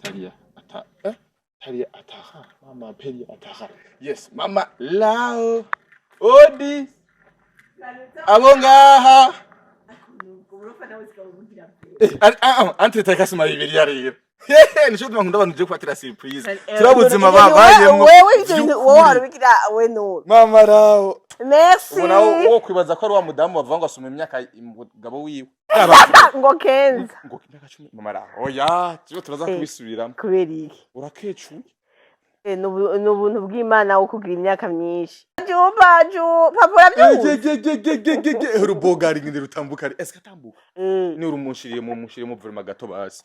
Talia ata eh? Talia ataha mama Pelia ataha, yes mama lao odi abo ngaha. Entre takasoma Bibiliya rero nico gituma nkunda abantu je kubatira surprise turabuzima babayemwo. Wewe ivyo bintu wowe warubikira we nuru. Mama rao. Merci. Ubu nawe wo kwibaza ko ari wa mudamu bavuga ngo asoma imyaka umugabo wiwe. Ngo kenza. Ngo imyaka 10, mama rao, oya, tuba turaza kubisubiramo. Kubera iki? Urakecuye. Ni ubuntu bw'Imana wo kugira imyaka myinshi. Jubaju papa, urabyumva? Egegegegegege, rubogari ngende rutambuka ari eske atambuka? Ni urumushiriye mu mushiriye mu vraiment gato basi.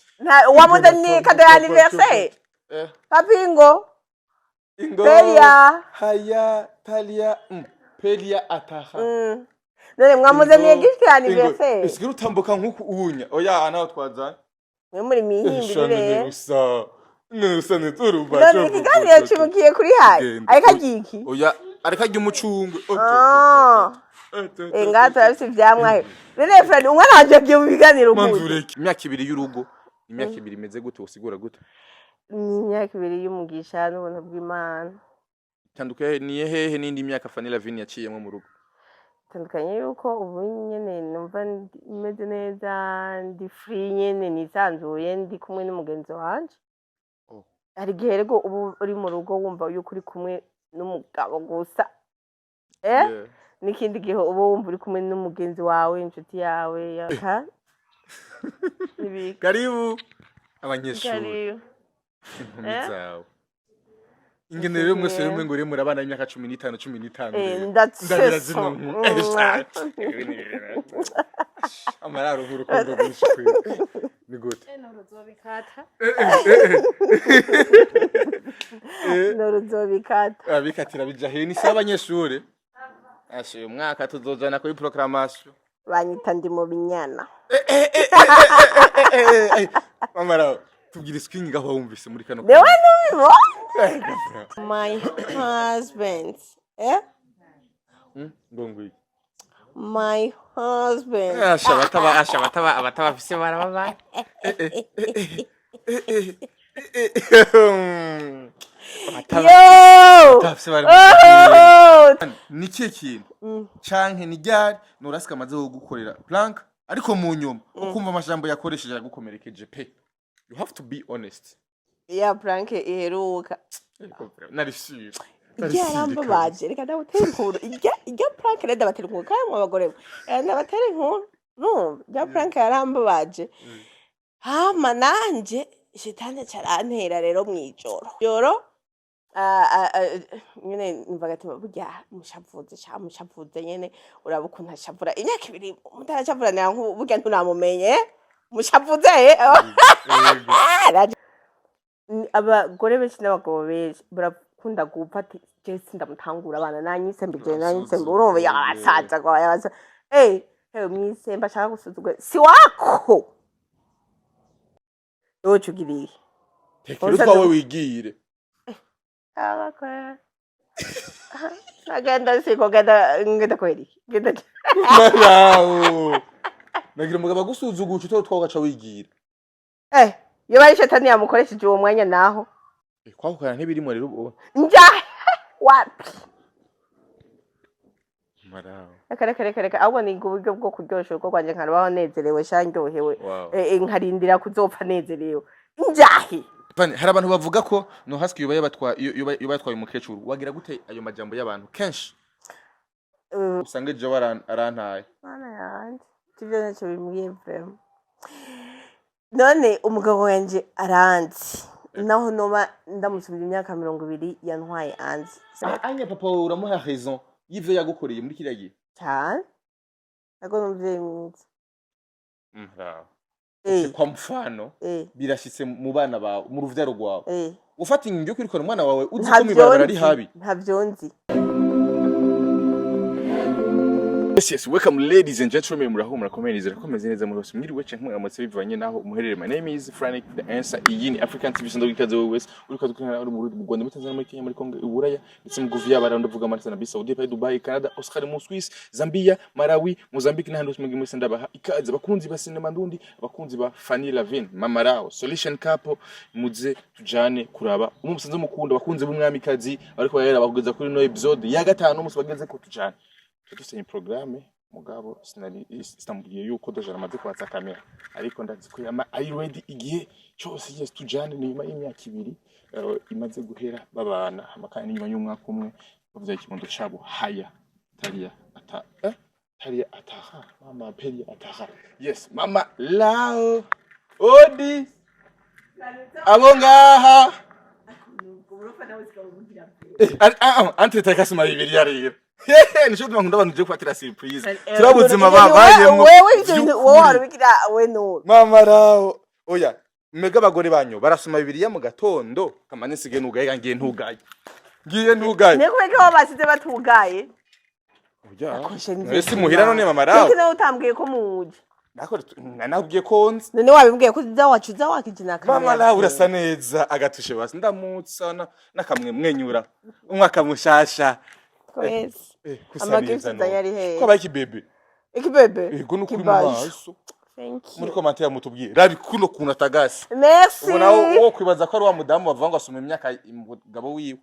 Wamuzaniye cadeau ya anniversaire? Eh. Papingo. Ingo. Pelia. Haya Talia, Pelia ataha. None mwamuzaniye Ingo, gift ya ingo. anniversaire? Eske rutambuka nkuku unya? Oya, nawe twazanye. Mwe muri mihimbiri rero. Nusa nusa nituruba. None ikiganiro kimukiye kuri hayi? Genda. Ariko agiye iki? Oya, ariko arya umucungwe. Ah. Ngaha turafise ivyamwa he. Rero Fred, umwana wanje agiye mu biganiro gute? Manzureke imyaka 2 y'urugo, imyaka 2 imeze gute? Usigura gute? Ni imyaka 2 y'umugisha n'ubuntu bw'Imana. Tandukanye hehe n'indi myaka Fanny Lavine yaciyemo mu rugo? Tandukanye yuko ubu nyene numva meze neza, ndi free nyene, nisanzuye, ndi kumwe n'umugenzi wanje. Oh. Hari igihe rero ubu uri mu rugo wumva yuko uri kumwe n'umugabo gusa, eh? Yeah. N'ikindi gihe uba wumva uri kumwe n'umugenzi wawe, inshuti yawe yaka n'ibiki. Karibu abanyeshuri. Karibu. Inkumi Eh? zawe ingene rero mwese rero mwe ngo rero muri abana b'imyaka 15, 15 Eh, rero. Ndatsesa. Ndabira zino amararo nk'urukundo rwinshi kweli ni gute? Nuruzobikata. Nuruzobikata. Abikatira bija he? Ni sawa abanyeshuri, ashe uyu mwaka tuzojana kuri proclamation. Banyita ndi mu binyana. Mama rao, tubwire swing ngaho wumvise muri kano. Dewe ntubibona my husband, eh? Ngo ngwiki? My husband. Asha abataba, asha abataba, abataba bafise barababaye. Abataba Yo. bafise bari. Oh! Ni kihe kintu canke ni ryari Norasika amaze kugukorera prank, ariko mu nyuma ukumva amajambo yakoresheje yagukomerekeje pe? You have to be honest. Ya prank iheruka. Nari sure. Ijya yarambabaje. Reka ndabatera inkuru. Ijya prank rero, ndabatera inkuru kandi mu bagore mwe. Ndabatera inkuru, numva ijya prank yarambabaje, hama nanje shitani carantera rero mw'ijoro joro. Ah, ah, ah, nyene numvaga ati burya mushavuze sha, mushavuze nyene, uraba ukuntu ashavura. Imyaka 2 mutarashavuranira nk'ubu, burya nturamumenye mushavuze. Abagore benshi n'abagabo benshi barakunda gupfa ati je sindamutangura abana nanyisembe, je nanyisembe, urumva yabasaza kwa yabasaza. Eh hewe, mwisembe ashaka gusuzugura si wako, wowe ugiriye. Tekera utwawe wigire. Abakora agenda siko genda ngenda kweri genda. Marawo nagira umugabo agusuzugura utwawe utwawe ugaca wigira. Eh, iyo bari shetani yamukoresheje uwo mwanya naho. Kwahukana ntibirimo rero ubu? Nja wapi. Marawo. Reka reka reka reka, ahubwo ni uburyo bwo kuryosha urugo rwanje, nkarubaho nezerewe sha, ndyohewe. Wow. Nkarindira kuzopfa nezerewe njahe. Fani, hari abantu bavuga ko no haski yoba yabatwa yoba yatwaye umukecuru. Wagira gute ayo majambo y'abantu kenshi usanga ejo arantaye? Mana yanje, ivyo ntacyo bimbwiye vraiment. None umugabo wanje aranzi naho noba ndamusubira imyaka 20 yantwaye anzi. Anya papa wawe uramuha raison y'ivyo yagukoreye muri kiriya gihe? Cyane, ntabwo ni umuvyeyi mwiza. Mrawo. Kwa mfano, birashitse mu bana bawe, mu ruvyaro rwawe, ufata ingingo yo kwirukana umwana wawe uzi ko Ntavyo mw'ibarabara ari nzi. habi? Ntavyo nzi. Yes, welcome ladies and gentlemen, muraho, murakomeye, nizera ko meze neza muri hose. Mwiriwe canke mwaramutse bivanye naho muherereye. My name is Frank the Answer. Iyi ni African TV Sando, ikaze wowe wese uriko dukurikirana uri mu Burundi, mu Rwanda, muri Tanzania, muri Kenya, muri Congo, i Buraya ndetse mu Guviya barando ndavuga muri Arabie Saoudite, Dubai, Canada, Australia, mu Swiss, Zambia, Malawi, Mozambique n'ahandi hose mugiye mwese ndabaha ikaze. Abakunzi ba sinema ndundi, abakunzi ba Fanny Lavin, Mama Rao, Solution Couple, muze tujane kuraba umwe musanze mukunda, abakunzi b'umwamikazi bariko barera bakugeza kuri no episode ya gatanu umunsi bageze ko tujane. Dufitanye programme, mugabo sinari sinamubwiye yuko déjà namaze kwatsa kamera, ariko ndazi ko yama ari ready igihe cyose. Yes, tujane. Ni nyuma y'imyaka 2 imaze guhera babana hama kandi nyuma y'umwaka umwe bavyaye ikibondo cabo haya Talia ata Talia ataha mama Pelia ataha. Yes, mama lao odi abo ngaha. Entre takasoma Bibiliya rero. Nico gituma nkunda abantu je kubatira surprise. Turabuzima babayemwo. Wewe ivyo bintu wowe warubigira we nuru. Mama raho. Oya, mega abagore banyu barasoma Bibiliya mu gatondo. Kamane sige nugaye, ngiye ntugaye. Ngiye ntugaye. Ni kubera ko basize batugaye. Oya. Akoshe. Ese muhira none mama raho? Kuki nawe utambwiye ko muje? Nako nanabwiye ko nzi. None wabibwiye ko uza wacu uza wakijina kamera. Mama raho urasa neza, agatushe basi ndamutsa nakamwe mwenyura. Umwaka mushasha. Twese. Kusa Ama neza gifts none. yari hehe? Ko abaye ikibebe. Ikibebe. Ego nukuri mu Kibaje. maso. Thank Muri you. commentaire mutubwiye. Rabi kuno kuntu atagase. Merci. Ubona wo kwibaza ko ari wa mudamu bavuga ngo asoma imyaka umugabo wiwe.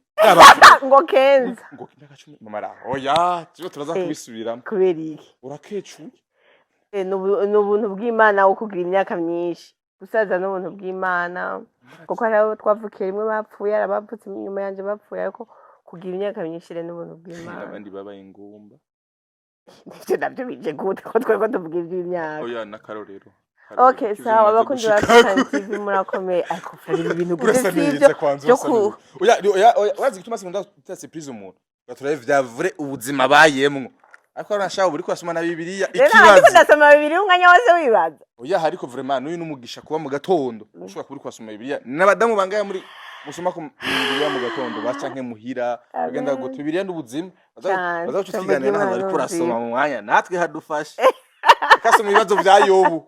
Ngo kenza. Ngo imyaka 10 mama raho. Oya, tuzo turaza kubisubiramo. Kubera iki? Urakecuye. Ni ubuntu bw'Imana wo kugira imyaka myinshi. Gusaza ni ubuntu bw'Imana. Kuko hari abo twavukiye rimwe bapfuye, hari abavutse inyuma yanje bapfuye, ariko kugira imyaka myinshi rero ni ubuntu bw'Imana. Abandi babaye ingumba. Ivyo navyo bije gute ko twebwe tuvuga ivy'imyaka? Oya, n'akarorero. Okay, sawa, abakunzi ba African TV murakomeye, ariko Fred, ibi bintu ugize Urasa sivyo neza kwanza. byo Urasa ku neza. Oya, oya, oya, urazi igituma sinkunda gutera surprise umuntu? Turabe vya vrai ubuzima bayemwo. Ariko arashaka uri kwasoma na Bibiliya. Rero ntabwo ndiko Ikibazo. ndasoma Bibiliya umwanya wose wibaza. Oya, hariko vraiment n'uyu n'umugisha kuba mu gatondo ushobora kuba uri kwasoma Bibiliya. N'abadamu bangaye muri musoma ku Bibiliya mu gatondo baca nke muhira bagenda Amen. guta Bibiliya n'ubuzima. Cane. Baza Ijambo tukiganira n'ahantu ry'Imana bariko urasoma n'ubuzima. mu mwanya natwe hadufashe kasoma ibibazo vya Yobu.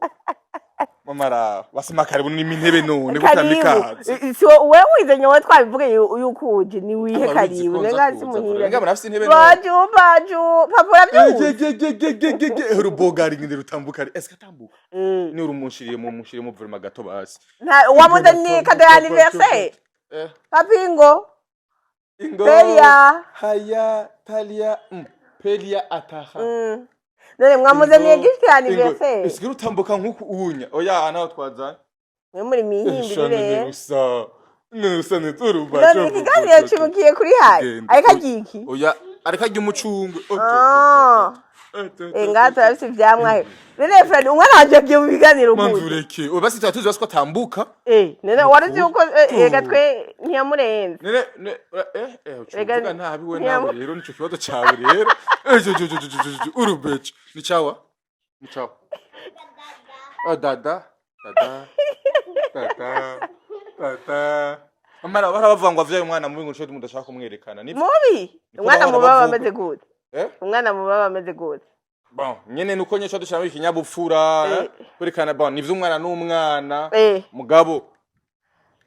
Mama ra basoma karibu n'intebe none Karibu. gutamikaza. Si wowe wizanye, wowe twabivuge yuko uje ni wihe karibu nenga si muhira. Nga murafise intebe none. Baju baju papa urabyumva. Egegegegegege rubogari ngende rutambuka eske atambuka ni urumushiriye mu mushiriye mu vraiment gato basi. Wamuzaniye cadeau ya anniversaire? Eh. Papingo. Ingo. Pelia. Haya Talia, Pelia ataha. None mwamuzaniye Ingo, gift ya ingo. anniversaire? Eske rutambuka nkuku unya? Oya, nawe twazanye. Mwe muri mihimbiri rero. Nusa nusa neturuba. None ikiganiro cimukiye kuri hayi ariko agiye iki? Oya, ariko arya umucungwe. Ah. Ngaha turafise ivyamwa he. None Fred, umwana wanje agiye mu biganiro gute? Manzureke basi tuba tuzi basi ko atambuka. None wari uzi yuko ega twe ntiyamurenze. Nene ne Rega ucuvuga nabi we nawe rero nico kibazo cawe rero. Jo jo jo jo jo jo urubeche ni chawa ni chawa. Oh dada dada dada dada. Mara bara bavuga ngo avyaye umwana mubi, ngo nico mudashaka kumwerekana ni Mubi? Niko Umwana bahora mubi aba bavuga. ameze gute? Eh. Umwana mubi aba ameze gute? Bon, nyene nuko nyene dushiramo ikinyabupfura, kwerekana bon nivyo umwana n'umwana. Mugabo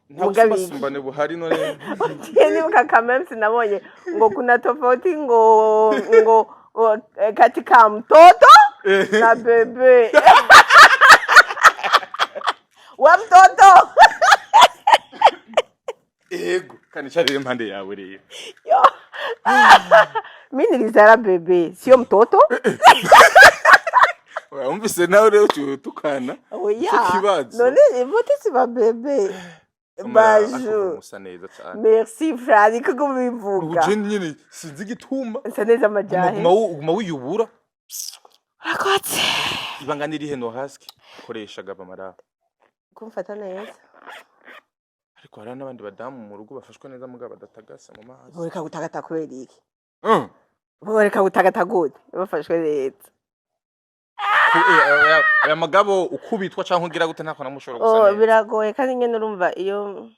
nta Mugabo iki? busumbasumbane buhari none. Nibuka kameme sinabonye ngo kuna tofauti ngo katika mtoto na bebe wa mtoto. Ego kandi carire impande yawe rero. Yo. Mi nilizala bebe, sio mtoto. Wumvise nawe rero utukana. Oya. Ico kibazo. None vote si ba bebe baju. Musa neza cyane. Merci Frani kuko ubivuga. Uje nyine sinzi igituma. Nsa neza amajahe. Uguma wiyubura. Urakotse. Ibanga nirihe no haski koresha gaba mara? Kumfata neza. Ariko hari n'abandi badamu mu rugo bafashwe neza mugabo badatagasa mu mazi. Boreka gutagata kubera iki? Boreka gutagata gute bafashwe neza? Aya mugabo ukubitwa canke ugira gute ntako namushobora gusa Oh, neza. biragoye kandi nyene urumva iyo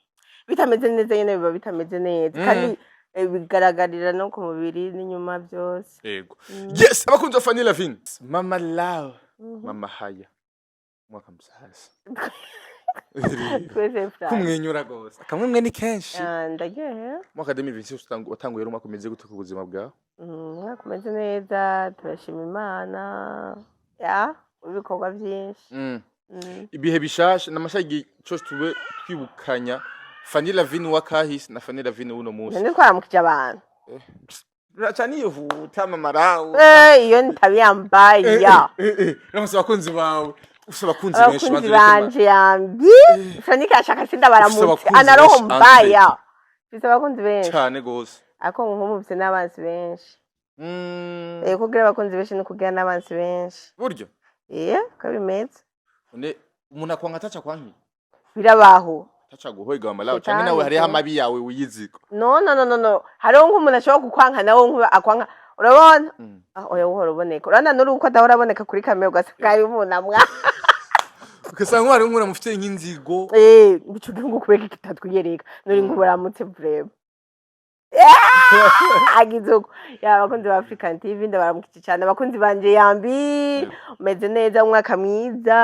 bitameze neza nyene biba bitameze neza. Kandi Bigaragarira no ku mubiri n'inyuma byose. Yego, yes, abakunzi ba Fanny Lavine, Mama Love, Mama Haya, umwaka mushasha. Twese, Frank. Kumwenyura gose, akamwemwe ni kenshi. Ah, ndaryohewe. Umwaka 2026 watanguye rero, umwaka umeze gute ku buzima bwawe? Umwaka umeze neza, turashima Imana ya ibikorwa byinshi. Ibihe bishasha n'amashyi igihe cyose tube twibukanya Fanny Lavine wa kahise na Fanny Lavine w'uno munsi. None twaramukije abantu. Raca nihuta, Mama Rawe. Iyo ntabiyambaye. Ramutse abakunzi bawe, ufise abakunzi benshi. Abakunzi Banze ureke banje, yambi Franike ashaka sinda baramutse. Ufise abakunzi Anaroho benshi, mbaya, mfise abakunzi benshi. Cane gose. Ariko nk'ubu mfise n'abansi benshi. Kugira abakunzi benshi ni kugira n'abansi benshi. Buryo. Ko bimeze. None umuntu akwanga ataca kwanki? Birabaho. Ataca guhoiga, Mama Lawe, Shetani canke nawe hariho tu. amabi yawe wiyiziko? No, no, no, no, no, hariho nk'umuntu ashobora kukwanka nawe nkuba akwanka, urabona. Ah, oya, uhora uboneka, urabona n'uri uko adahora aboneka kuri kamera, ugasanga ari umuntu amwa Ugasanga hari umuntu amufitiye nk'inzigo. Ico gihugu kubera kitatwiyereka nuri ngo baramutse vraiment agize uko ya. Abakunzi ba African TV, ndabaramukije cyane. Abakunzi banje, yambi, umeze neza, umwaka mwiza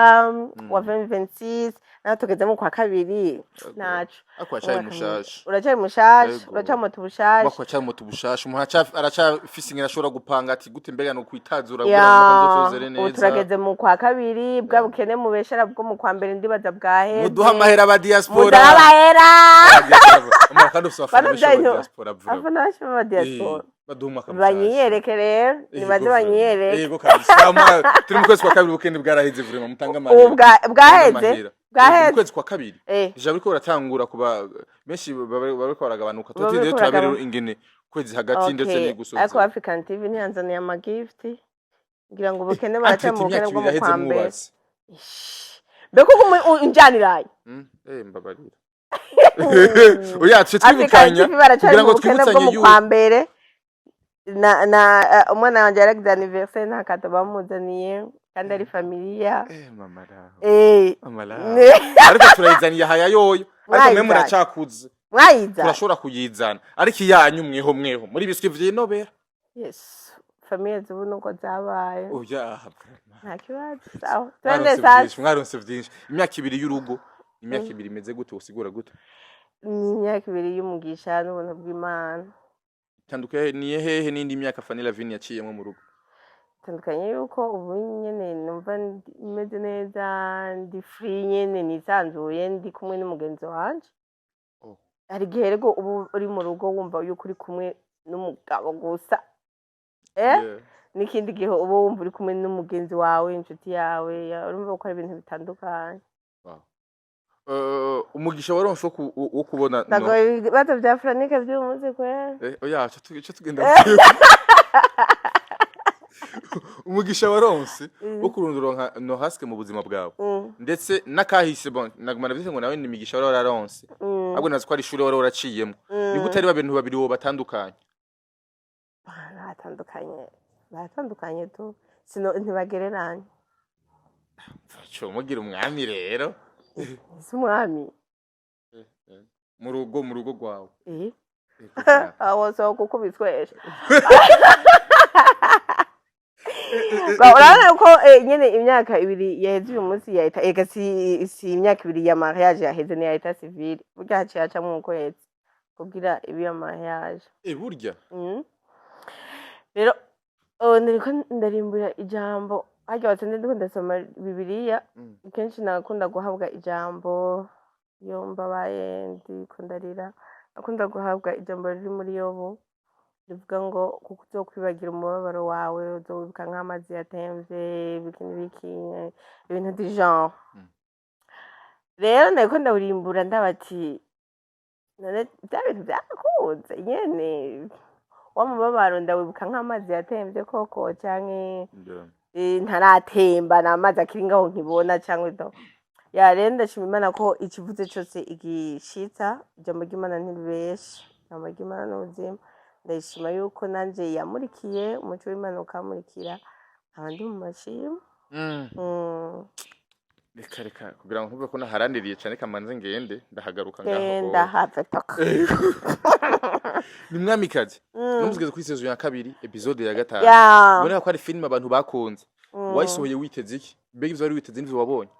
wa 2026, naho tugeze mu kwa kabiri naco. Ariko acari Umwaka mwiza. mushasha. Uracari mushasha. Yego. Uracari moto bushasha. Umwaka wacari moto bushasha, umuntu aracafise ingene ashobora gupanga ati gute mbega no kwitazura Ya, kugira ngo nzosozere ubu neza. turageze mu kwa kabiri, bwa bukene mubeshera bwo mu kwa mbere ndibaza bwaheze. Muduha amahera aba diaspora. Muduha amahera. Aba kandi ufise abafana benshi Bano ba diaspora vuba. Abafana benshi b'aba diaspora. Baduha umwaka mushasha. Banyiyereke rero, nibaze Yego, banyiyereke. Yego kabisa. Turi mu kwezi kwa kabiri, ubukene bwaraheze vraiment, mutanga amahera. Ubu bwaheze. Amahera. Bwaheze. Mu kwezi kwa kabiri. Ijambo riko ratangura kuba benshi bariko baragabanuka. Baba Tuti rero bariko turabere baragabanuka. ingene kwezi hagati ndetse Okay. n'igusoza. Ariko African TV ntiyanzaniye amagift ngira ngo ubukene baraca Ati mu bukene imyaka bwo ibiri mu yaheze kwa mbere. mwubatse. Ish. Mbega uko unjaniraye. Mbabarira. Oya, tuce African twibukanya TV baracari kugira mu ngo bukene bwo twibutsanye mu yuko kwa mbere na umwana wanje yaragize anniversaire nta cadeau bamuzaniye kandi ari familia. Mama Raho. Mama Raho. Ariko turayizaniye haya yoyo. Ariko mwe Mwayizanye. muracakuze. Mwayiza. Turashobora kuyizana. Ariko iyanyu mweho mweho muri biswi vyinobera. Yes, famille zubu nuko zabaye. Oya. Nta kibazo, sawa, twende. Mwaronse Sasa vyinshi, mwaronse vyinshi. Imyaka 2 y'urugo, imyaka 2 imeze gute, usigura gute? Ni imyaka 2 y'umugisha n'ubuntu bw'Imana. Tandukanye hehe n'indi myaka Fanny Lavine yaciyemo mu rugo? Tandukanye yuko ubu nyene numva meze neza, ndi free nyene, nisanzuye, ndi kumwe n'umugenzi wanje. Oh. Hari igihe rero ubu uri mu rugo wumva yuko uri kumwe n'umugabo gusa, Yeah. n'ikindi gihe uba wumva uri kumwe n'umugenzi wawe, inshuti yawe, urumva ko ari ibintu bitandukanye. Umugisha waronse wo kubona no. Ndagoye ibibazo bya Franike by'uyu munsi kwera. Oya, ico tugenda. Umugisha waronse wo kurundura nka Nohaske mu buzima bwawe. Ndetse n'akahise, bon, naguma navyise ngo nawe ni imigisha wari wararonse. Ahubwo nazi ko ari ishuri wari waraciyemo. Ni gute ari babintu babiri wo batandukanye? Baratandukanye, baratandukanye tu, sino ntibagereranye. Co mugira umwami rero. Si umwami. Mu rugo rwawe. Eh. Aho so kukubiswesha. Urabona ko nyene imyaka 2 yaheze uyu munsi yahita ega si imyaka 2 ya mariage yaheze, ni ya état civil. Burya haciye hacamwo ukwezi kugira ibe iya mariage. Burya. Rero ndariko ndarimbura ijambo harya watsinze, ndiko ndasoma Bibiliya. Kenshi nakunda guhabwa ijambo iyo mbabaye, ndiko ndarira, nakunda guhabwa ijambo riri muri Yobu rivuga ngo kuko uzokwibagira umubabaro wawe, uzowibuka nk'amazi yatemvye, ibiki n'ibiki, ibintu du genre. Rero nariko ndawurimbura, ndaba ati none vya bintu vyarakunze nyene, wa mubabaro ndawibuka nk'amazi yatemvye koko, canke ntaratemba, ni amazi akiri ngaho nkibona canke do ya. Rero ndashima Imana ko ikivuze cose igishitsa. Ijambo ry'Imana ntiribesha, ijambo ry'Imana n'ubuzima. Ndayishima yuko nanje yamurikiye, umuco w'Imana ukamurikira, nkaba ndi mu mashimwe. Reka, reka, kugira ngo ntuve ko naharaniriye cyane, kamanze ngende ndahagaruka ngaho. Genda, have toka. Ni Mwamikazi. Numuzigeze kuri saison ya kabiri, episode ya gatanu. Ubona ko ari film abantu bakunze. Wayisohoye witeze iki? Mbega ivyo wari witeze nivyo wabonye?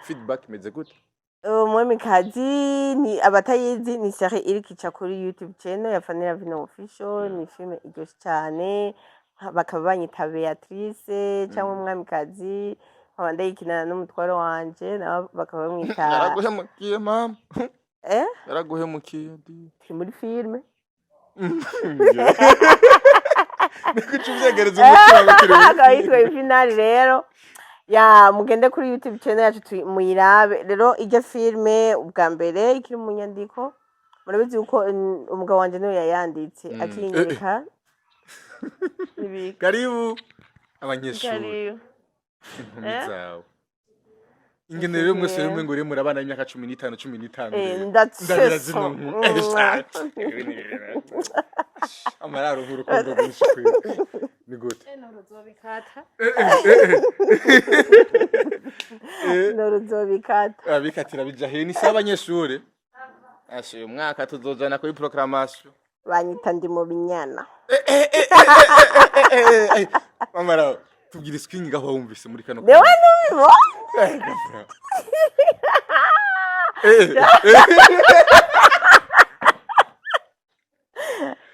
Feedback imeze gute? Umwamikazi, ni abatayizi, ni série iri kica kuri YouTube channel ya Fanny Lavine Official. Ni filime iryoshe cyane, bakaba banyita Beatrice cyangwa Umwamikazi, nkaba ndayikinana n'umutwaro wanje, nawe bakaba bamwita Yaraguhemukiye, mama. Eh? Yaraguhemukiye di. Turi muri filime. Nikuca uvyegereza umutima ngo turi muri Akaba filime. yitwa Ifinari. Rero ya mugende kuri YouTube channel yacu muyirabe. Rero iryo filime ubwa mbere ikiri mu nyandiko, murabizi yuko umugabo wanje niwe yayanditse, akinyereka. Nibiki? Karibu abanyeshuri. Karibu. Inkumi Eh? zawe ingene rero mwese rumwe ngo muri abana b'imyaka 15, 15. Eh, rero ndatsesa. Ndabira zino amararo nk'urukundo rwinshi kweli ni gute? Nuruzobikata. Nuruzobikata. Abikatira bija he? Ni sawa abanyeshuri, ashe uyu mwaka tuzojana kuri proclamation. Banyita ndi mu binyana. Mama, tubwire swing ngaho wumvise muri kano. Newe ntubibona.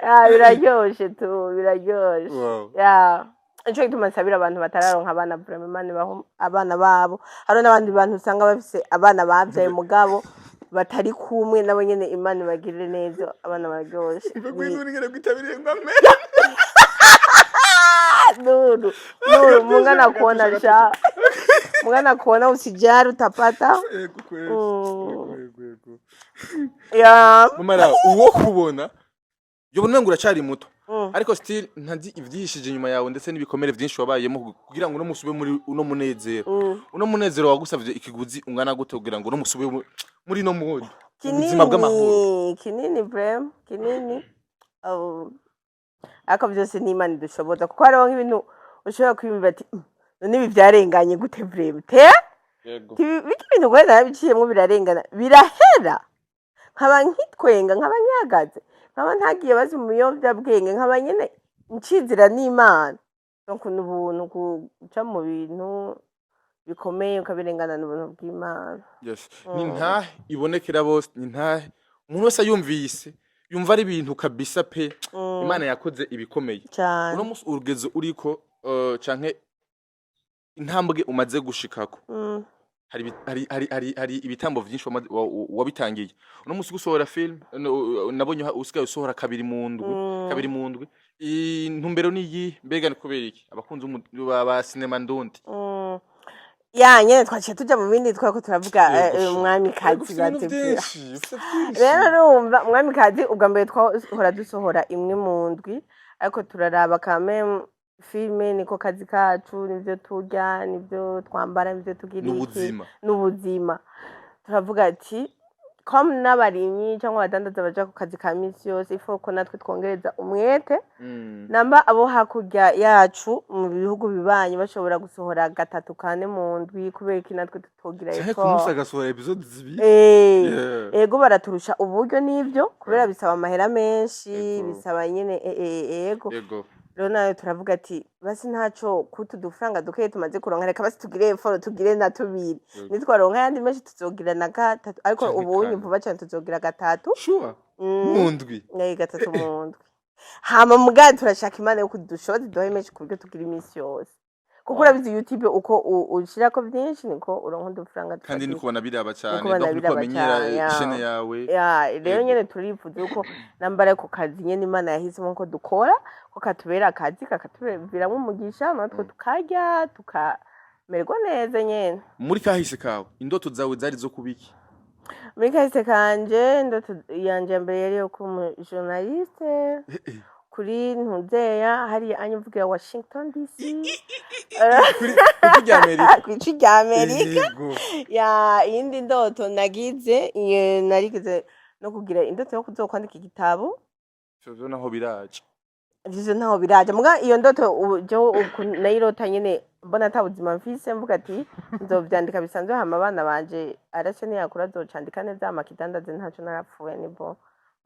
Ah, biraryoshe tu, biraryoshe. Ya, nico gituma nsabira abantu batararonka abana, vraiment Imana ibahe abana babo. Hariho n'abandi bantu usanga bafise abana bavyaye mugabo batari kumwe nabo nyene, Imana ibagirire neza, abana bararyoshe. Mbega ingene kwitabiriye ngo ame Nuru, Nuru, Mungu anakuona sha. Mungu anakuona, usijali, utapata. Yego kweli. Yego, yego. Ya. Mama, uwo kubona yobona ngo uracari muto, ariko still ntazi ivyihishije inyuma yawe ndetse n'ibikomere vyinshi wabayemo kugira ngo uno musi ube muri uno munezero. Uno munezero wagusavye ikiguzi ungana gute kugira ngo uno musi ube muri no mode ubuzima bw'amahoro? Kinini, kinini, vraiment kinini. Oh, ariko byose ni Imana idushoboza, kuko hariho nk'ibintu ushobora kwiyumva ati: None ibi byarenganye gute vraiment?" Te Birya ibintu kubera narabiciyemwo, birarengana, birahera, nkaba nkitwenga, nkaba nkihagaze, nkaba ntagiye bazi mu biyovyabwenge, nkaba nyene ncizira n'Imana. Donc ni ubuntu guca mu bintu bikomeye ukabirengana, n'ubuntu bw'Imana. Yes. Ni ntahe ibonekera bose, ni ntahe umuntu wese ayumvise yumva ari ibintu kabisa pe. Imana yakoze ibikomeye. Cane. Uno musi urugezo uriko, canke intambwe umaze gushikako, hari ibitambo vyinshi wabitangiye. Uno musi gusohora film, no, nabonye usigaye usohora kabiri mu ndwi. Kabiri mu ndwi, intumbero ni iyi? Mbega ni kubera iki abakunzi ba sinema ndundi? Ya nyene twaciye tuja mu bindi twariko turavuga. Yego, sha. Umwamikazi. Ufise ibintu Batubwira. vyinshi, ufise vyinshi. Rero urumva, Umwamikazi ubwa mbere twahora dusohora imwe mu ndwi, ariko turaraba kame filime niko kazi kacu, nivyo turya, nivyo twambara, nivyo tugira iki. N'ubuzima. N'ubuzima. Turavuga ati comme n'abarimyi cyangwa abadandaza baja ku kazi ka misi yose, ifo ko natwe twongereza umwete. Namba abo hakurya yacu mu bihugu bibanyi bashobora gusohora gatatu, kane mu ndwi, kubera iki natwe tutogira Canke ku effort? munsi agasohora episode zibiri. Ego, baraturusha uburyo n'ibyo, kubera bisaba amahera menshi. Bisaba nyene ego. Rero nawe turavuga ati basi ntaco, kutu dufaranga dukeyi tumaze kuronka, reka basi tugire effort, tugire na tubiri. Nitwaronka ayandi menshi tuzogira na gatatu, ariko Canke ubunye kane. vuba cane tuzogira gatatu. Sure. Mu ndwi. Gatatu mu ndwi. Hama mugabo turashaka Imana yo kudushoboza, iduhe menshi ku buryo tugira iminsi yose, kuko urabizi YouTube uko ushirako vyinshi niko uronka udufaranga Kandi dufatika. niko banabiraba cane. Niko Donc niko banabiraba bamenyera cane, ya. chaîne yawe. Ya, rero nyene turifuza yuko nambara ku kazi nyene Imana yahisemo ko dukora, ko katubera akazi kakatuviramwo umugisha, natwe tukarya tukamererwa neza nyene. Muri kahise kawe, indoto zawe zari zo kubiki? Muri kahise kanje, indoto yanje ya mbere yari yo kuba umujournaliste kuri ntuzeya hariya anyuvugira Washington DC. Kuri ijwi rya Amerika. Kw'ijwi rya Amerika. Ya, iyindi ndoto nagize, narigeze no kugira indoto yo kuzokwandika igitabo. Ivyo naho biraje. Ivyo ntaho biraje, muga iyo ndoto ubu jewe uku nayirota nyene. Mbona ata buzima mfise, mvuga ati nzovyandika bisanzwe, hama abana banje arase niyakura azocandika neza, hama kidandaze, ntaco narapfuye nibo.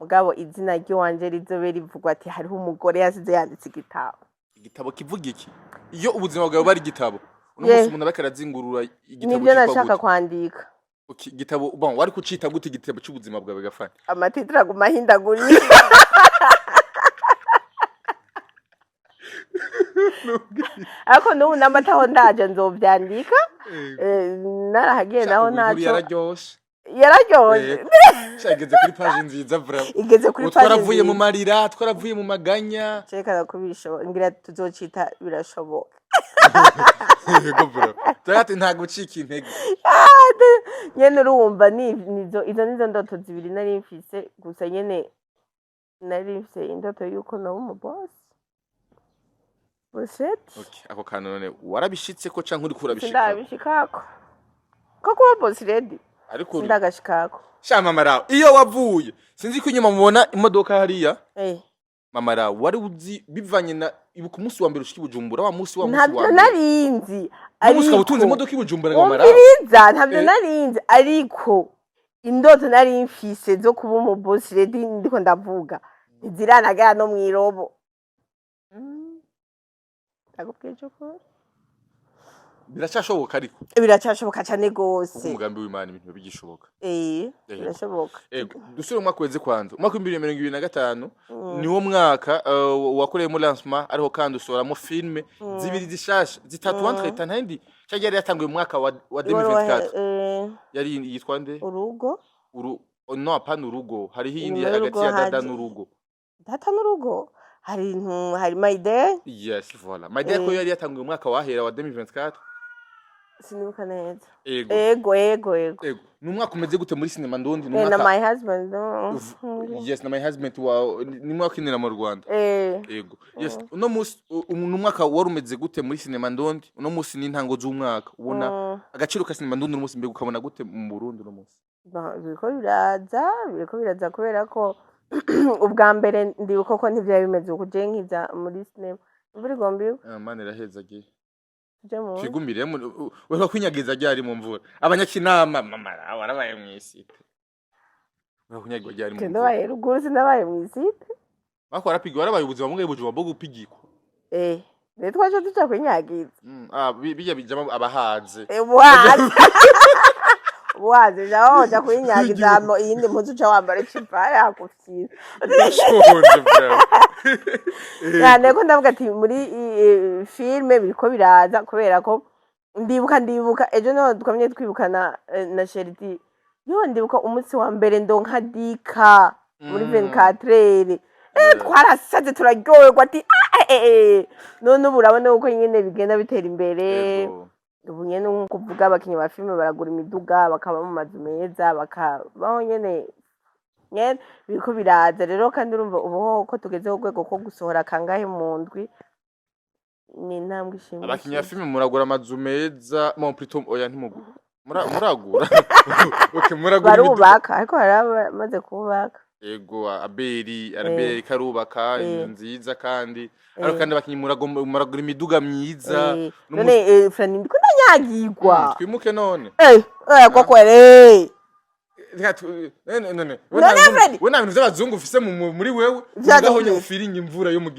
Mugabo izina ry'iwanje rizobe rivugwa ati hariho umugore yasize yanditse igitabo. Igitabo kivuga iki? Iyo ubuzima bwawe bari igitabo uno munsi, umuntu ariko arazingurura igitabo Nivyo cyitwa nashaka gute? kwandika. Okay, igitabo, bon, wari kucita gute igitabo cy'ubuzima bwawe gafani? Ama titre aguma ahindagurika. Ariko n'ubu n'amataho ndaje nzovyandika. Narahagiye naho Ubu inkuru ntaco. Yararyoshe. Yararyoshe. Sha, igeze kuri page nziza vraiment. Igeze kuri Ubu page twaravuye mu nziza. marira, twaravuye mu maganya. Cerekana ko bishoboka, ngira tuzocita birashoboka. Yego bro, turati nta gucika intege. Nyene urumva nizo, izo nizo ndoto zibiri nari mfise gusa. Nyene nari mfise indoto yuko noba umu boss bossette. Okay, ako kantu none warabishitse ko canke uriko urabishika? Sindabishikako ko kuba boss lady. Ariko Sindagashikako. Sha mama rawe, iyo wavuye, sinzi ko inyuma mubona imodoka hariya. Mama rawe, wari uzi bivanye na ibuka umunsi wa mbere ushika i Bujumbura, wa munsi Ntabyo wa mbere narinzi. n'umunsi ukaba utunze imodoka i Bujumbura, mama rawe. Umviriza, ntabyo narinzi, ariko indoto nari mfise zo kuba umu boss lady ndiko ndavuga ntiziranagera no mw'irobo. Ndakubwije ukuri. Biracyashoboka ariko. Biracyashoboka cane Kuko gose. umugambi w'Imana ibintu biba bigishoboka. Birashoboka. Ego, dusubire mu mwaka weze kwanza, umwaka w'2025 niwo mwaka wakoreyemo lancement, ariho kandi usohoramo filme zibiri zishasha, zitatu entre temps, ntindi cyangwa yari yatanguye mu mwaka wa 2024. Yari yitwa nde? Urugo. Uru, oh, no, apana urugo, hariho iyindi Inyuma hagati y'urugo ya dada n'urugo. Data n'urugo, hari hari My Day. Yes, voilà, My Day, ko yari yatanguye mu mwaka wahera wa 2024. Sinibuka neza. Ego. Ego. Ego, ni umwaka umeze gute muri sinema ndundi? Ni Na umwaka My Husband, no. Yes, na My Husband wa ni mwaka ukinira mu Rwanda. Ego, yes. Uno munsi ni umwaka wari umeze gute muri sinema ndundi? Uno munsi ni intango z'umwaka, ubona agaciro ka sinema ndundi uno munsi, mbega ukabona gute mu Burundi uno munsi? Bon, biriko biraza kubera ko ubwa mbere ndibuka ko ntivyari bimeze uku je nkiza muri sinema. Imvura igomba igwe. Ah, Mana irahezagiye. Tuje mu nzu. Twigumire weho kwinyagiza ryari mu mvura, abanyakinama, mama rawe warabaye mw'isite, weho kunyagirwa ryari mu Je mvura? ndabaye ruguru, sinabaye mw'isite. Bako warapigwa, warabaye ubuzima bumwe bujuma bwo gupigikwa. Rero twaje tuja kwinyagiza. Ah, bijya bijamo abahaze. Ubuhaze, ubuhaze, jaho uja kwinyagiza, hama iyindi mpuzu uca wambara icipa yakufyira. Ndashonje bro. Cyane ko ndavuga ati muri filme biriko biraza, kubera ko ndibuka ejo niho twamye twibukana na Sheriti yo, ndibuka umunsi wa mbere ndonka dika muri 24 heures. Twarasaze, turaryoherwa ati ah, eh, eh. None ubu urabona uko nyene bigenda bitera imbere. Ubu nyene nko kuvuga abakinyi ba filme baragura imiduga, bakaba mu mazu meza, bakabaho nyene nyene biriko biraza rero. Kandi urumva ubu ho ko tugeze ku rwego ko gusohora kangahe mu ndwi, ni intambwe Abakinyi ba ishimishije. filme muragura amazu meza, bon, plutôt oya, ntimugura, muragura, okay, muragura imiduga. Barubaka, ariko hari abamaze kubaka. Ego, Aberi karubaka inzu nziza kandi ariko kandi abakinyi muragura imiduga myiza. None Frani, ndiko ndanyagirwa. Twimuke none. Koko re. Reka none none we None nta bintu- Freddy! We nta bintu vy'abazungu ufise muri wewe. Vyaje ngaho gute? ufirinye imvura yo mu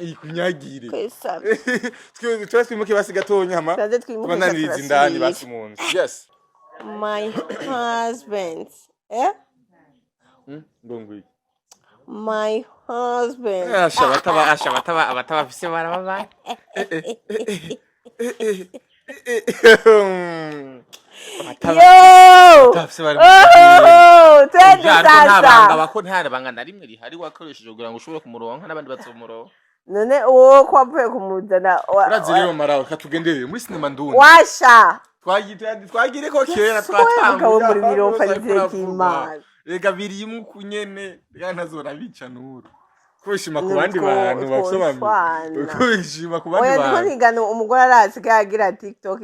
ikunyagire. Kwesa. Tuba twimuke basi gatonya, hama Tubanze twimuke. tubananiriza indani Turasubira. basi mu nzu, yes. My husband, eh? Ndongo iki? My husband. Asha, abataba, asha, abataba, abatabafise barababaye. Abataba Yo. abatabafise bari Oh, twende. Ariko nta banga Sasa bako, nta banga na rimwe rihari wakoresheje kugira ngo ushobore kumuronka n'abandi bazomuronka. None uwo ko wavuye kumuzana Urazi rero marawe, katugenderere muri sinema ndundi. Washa. Twagire ko kera. Yesu, wowe mugabo muri Twatanguye biro ahantu hose Farizeye ariko uravugwa. Kimana. Rega birimwo kunyene, rega ntazora bica nuru kwishima ku bandi bantu bafise Twoshwana. kwishima ku bandi Oya, ndiko bantu. nigana umugore arasigaye agira TikTok,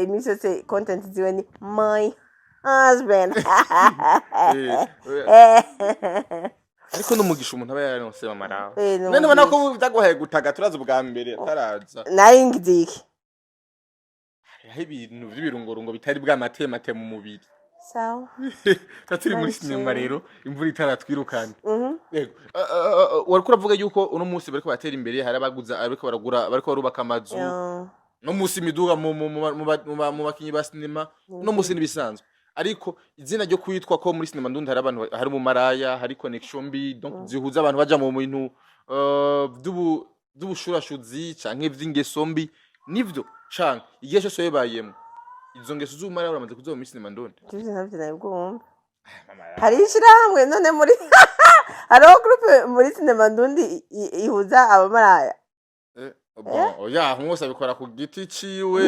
iminsi yose content ziwe ni "my husband". Ariko n'umugisha umuntu aba yaronse, mama rawe. Ni None ubona ko umugisha. byaguhaye gutaga, turazi ubwa mbere ataraza. Nari ngize iki? Hariho ibintu vy'ibirungorungo bitari bwamatemate mu mubiri. Sawa. Tuba turi muri Nari sinema jewe. Rero imvura itaratwirukana. Yego. Wariko uravuga yuko uno munsi bariko batera imbere, hari abaguza, bariko baragura, bariko barubaka amazu. No munsi imiduga mu bakinyi ba sinema no munsi nibisanzwe, ariko izina ryo kwitwa ko muri sinema ndundi hari abantu hari umumaraya, hari connection mbi, donc zihuza abantu baja mu bintu vy'ubushurashuzi canke vy'ingeso mbi, nivyo canke igihe cyose bibayemo izo ngeso z'ubumaraya uramaze kuziba muri sinema ndundi? Ivyo ntavyo nabibwumva. Hari ishirahamwe none muri, hariho groupe muri sinema ndundi ihuza abamaraya? Bon, oya, umwe abikora ku giti ciwe.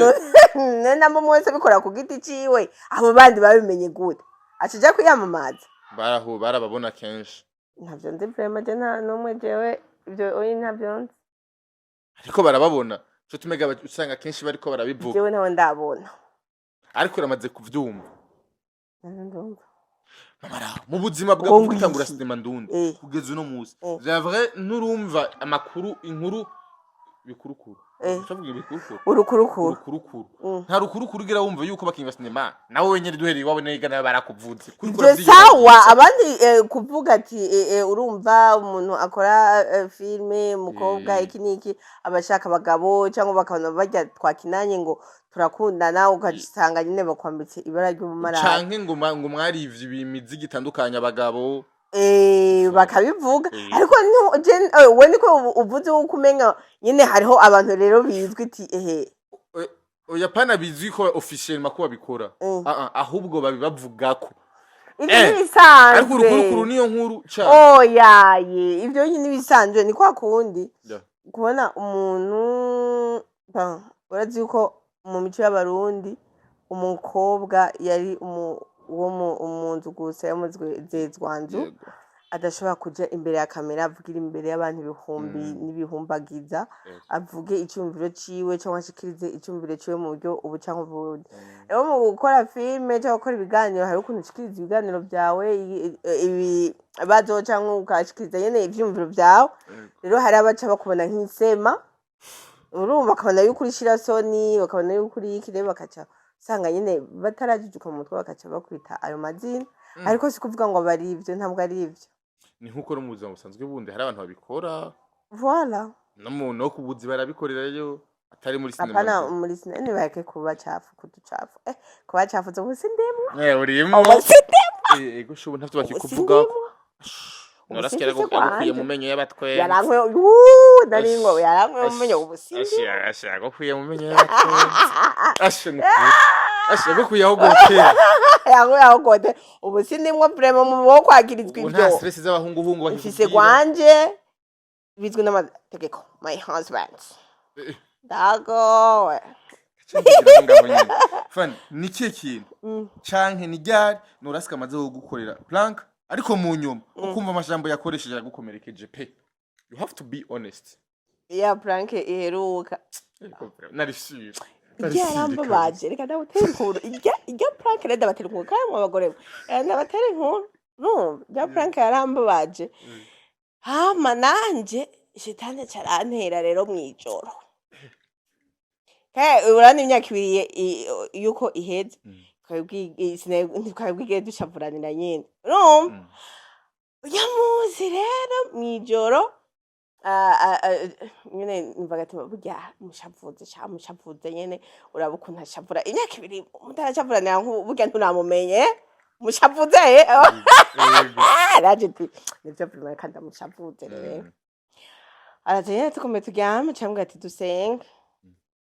None nabo mwese bikora ku giti ciwe, abo bandi babimenye gute? Acija kwiyamamaza? Barahu barababona kenshi. Ntavyo nzi vraiment, je nta n'umwe, jewe ivyo oyi ntavyo nzi. Ariko barababona co tumega usanga kenshi bariko barabivuga. Jewe ntawe ndabona. Ariko uramaze kuvyumva? Ntavyo ndumva. Mamara, mu buzima bwawe Ngo gutangura ngwiki. sinema ndundi kugeza uno munsi, vya vrai, nturumva amakuru, inkuru bikurukuru? Uravuga ibikurukuru? Urukurukuru. Urukurukuru. Mm. Nta rukurukuru ugira wumva yuko bakinyi ba sinema nawe wenyene duhereye iwabo nega nawe barakuvuze? Kuriko Ivyo uravyiyibagiza. sawa, abandi kuvuga ati urumva umuntu akora filme umukobwa iki n'iki aba ashaka abagabo, cyangwa bakabona barya twakinanye ngo turakundana, ugasanga nyine bakwambitse ibara ry'ubumaraya. Canke ngo mwarivye imiziki itandukanye abagabo. Bakabivuga. Ariko we niko uvuze uko umenga nyine hariho abantu rero bizwi iti ehe. Oya, pana bizwi ko officiellement ko babikora. Ah, ah, ahubwo babibavugako. Ivyo Ariko ntibisanzwe. urukurukuru niyo nkuru cane. Oyaye, ivyo nyine ibisanzwe ni kwa kundi kubona umuntu, bon, urazi yuko mu mico y'Abarundi umukobwa yari uwo mu nzu gusa, yamuzezwanzu, adashobora kuja imbere ya kamera avugira imbere y'abantu ibihumbi n'ibihumbagiza, avuge icyumviro ciwe cyangwa ashikirize icyumviro ciwe mu buryo ubu cyangwa ubundi. Rero mu gukora filime cyangwa gukora ibiganiro, hari ukuntu ushikiriza ibiganiro byawe, ibibazo, cyangwa ukashikiriza nyene ivyumviro byawe. Rero hari abaca bakubona nk'isema, urumva, bakabona yuko uri shirasoni, bakabona yuko uri iki, rero bakaca usanga nyene batarajijuka mu mutwe, bakaca bakwita ayo mazina. Ariko si kuvuga ngo bari ivyo, ntabwo ari ivyo. Ni nkuko no mu buzima busanzwe bundi hari abantu babikora. Voilà. No ku buzi barabikorerayo atari muri sinema. Apana muri sinema, nibareke kubacafu, kuducafu, kubacafuza. Ubu sindimwo. Urimo. Ubu sindimwo. Ego shubu ntavyo Ubu bakikuvuga. sindimwo. Norasikia Ubu sinfise agukwiye kwanje. mu menyo y'abatwenzi. Yarankwe wuuu, naringo yarankwe mu menyo, ubu sindimwo. Asha agukwiye mu menyo y'abatwenzi. Asha nukuri. Asha agukwiye aho gutera. Yankwe aho kote, ubu sindimwo vraiment mu bo kwagirizwa Ubu nta ivyo. stress z'abahunguhungu Mfise bakikubwira. gwanje bizwi n'amategeko, my husband. Ndagowe. Cyo ngaho nyine. Fani, ni kihe kintu canke ni ryari Norasika amaze kugukorera prank, ariko mu nyuma ukumva amajambo yakoresheje aragukomerekeje pe? You have to be honest. Ya prank iheruka. Nari sure. Irya yarambabaje, reka ndabatera inkuru. Irya prank rero ndabatera inkuru kandi mu bagore mwe. Ndabatera inkuru, urumva, irya prank yarambabaje. Hama nanje shetani carantera rero mw'ijoro. Urabona imyaka 2 yuko iheze, ntitwabwigere dushavuranira nyene, urumva. Urya munsi rero mw'ijoro, nyene numva agatima burya mushavuze sha, mushavuze nyene, uraba ukuntu ashavura. Imyaka 2 mutarashavuranira nk'ubu, burya nturamumenye mushavuze. Naje nti nivyo vraiment, kandi ndamushavuze rero. Araza nyene tukomeye turyame, cambwira ati dusenge.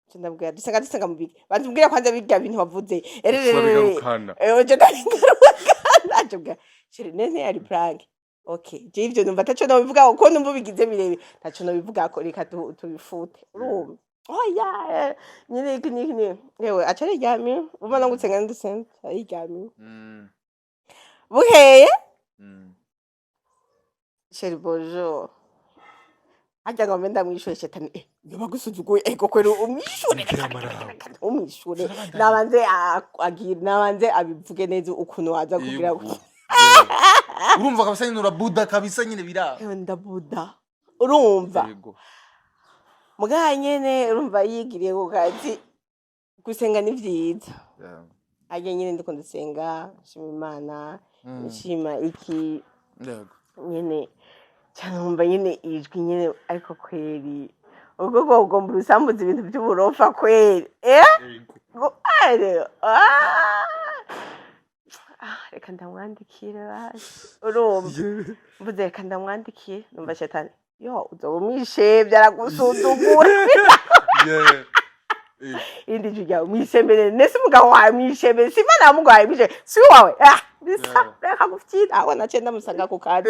Nca ndamubwira dusenga, dusenga mu biki? Banza umbwire kwanza birya bintu wavuze. Turabigarukana. Oje ndabigarukana. Nca chéri, nene yari prank. Okay, je ivyo numva ataco nobivuga kuko numva ubigize birebire, ntaco nobivugako, reka tubifute, urumva. Oya, nyene iki niki ni yewe aca ariryamiye, ubona ngo usenga ndusenga, ariryamiye. Bukeye, "Chéri, bonjour." Harya ngo mbe ndamwishure, shetani yoba gusuzuguye, ego kwera umwishure. Mbwira. Umwishure nabanze agira nabanze abivuge neza ukuntu waza kugira. Yego. Urumva kabisa nyine urabuda kabisa nyine biraba. Ewe, ndabuda, urumva. Yego. Mugabo nyene urumva yigiriye ku kazi. Gusenga ni vyiza. Arya nyine ndiko ndasenga, nshima Imana, nshima iki nyene cyane, nkumva nyene ijwi nyene. Ariko kweri ubwo bwo ugomba urusambuza ibintu by'uburofa kweri, eh. Ngo are ah. Ah, reka ndamwandikire basi. Urumva mvuze reka ndamwandikire, numva shetani yo uzoba umwishevye, aragusuzugura. Irindi jwi ryawe mwishembere nese umugabo wawe, mwishembere, si Imana yamuguhaye, mwishembere si wawe. Ah, bisa. Reka gufyina aho naciye ndamusanga ku kazi.